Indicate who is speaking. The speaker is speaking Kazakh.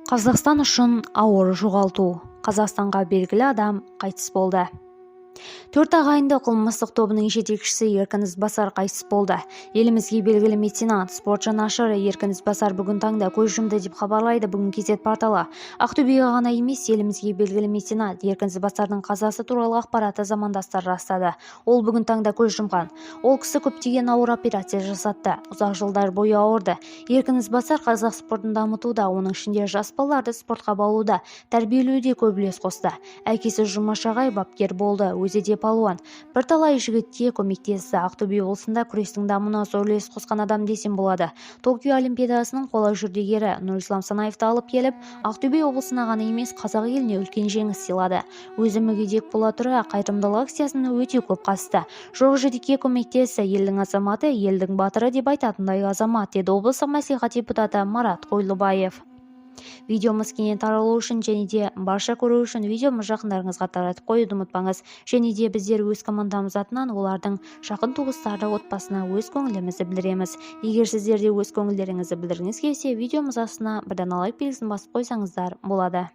Speaker 1: Қазақстан үшін ауыр жоғалту: Қазақстанға белгілі адам қайтыс болды. Төрт ағайынды қылмыстық тобының жетекшісі Еркін Ізбасар қайтыс болды. Елімізге белгілі меценат, спорт жанашыры Еркін Ізбасар бүгін таңда көз жұмды, деп хабарлайды бүгін KZ порталы. Ақтөбеге ғана емес, елімізге белгілі меценат Еркін Ізбасардың қазасы туралы ақпаратты замандастары растады. Ол бүгін таңда көз жұмған. Ол кісі көптеген ауыр операция жасатты, ұзақ жылдар бойы ауырды. Еркін Ізбасар қазақ спортын дамытуда, оның ішінде жас балаларды спортқа баулуда, тәрбиелеуде көп үлес қосты. Әкесі Жұмаш ағай бапкер болды, өзі де палуан. Бірталай жігітке көмектесті. Ақтөбе облысында күрестің дамуына зор үлес қосқан адам десем болады. Токио Олимпиадасының қола жүлдегері Нұрислам Санаевты алып келіп, Ақтөбе облысына ғана емес, қазақ еліне үлкен жеңіс сыйлады. Өзі мүгедек бола тұра, қайырымдылық акциясына өте көп қатысты, жоқ жітікке көмектесті. Елдің азаматы, елдің батыры деп айтатындай азамат, деді облыстық мәслихат депутаты Марат Қойлыбаев. Видеомыз кеңінен таралу үшін және де барша көру үшін видеомыз жақындарыңызға таратып қоюды ұмытпаңыз. Және де біздер өз командамыз атынан олардың жақын туыстары, отбасына өз көңілімізді білдіреміз. Егер сіздер де өз көңілдеріңізді білдіргіңіз келсе, видеомыз астына бір дана лайк белгісін басып қойсаңыздар болады.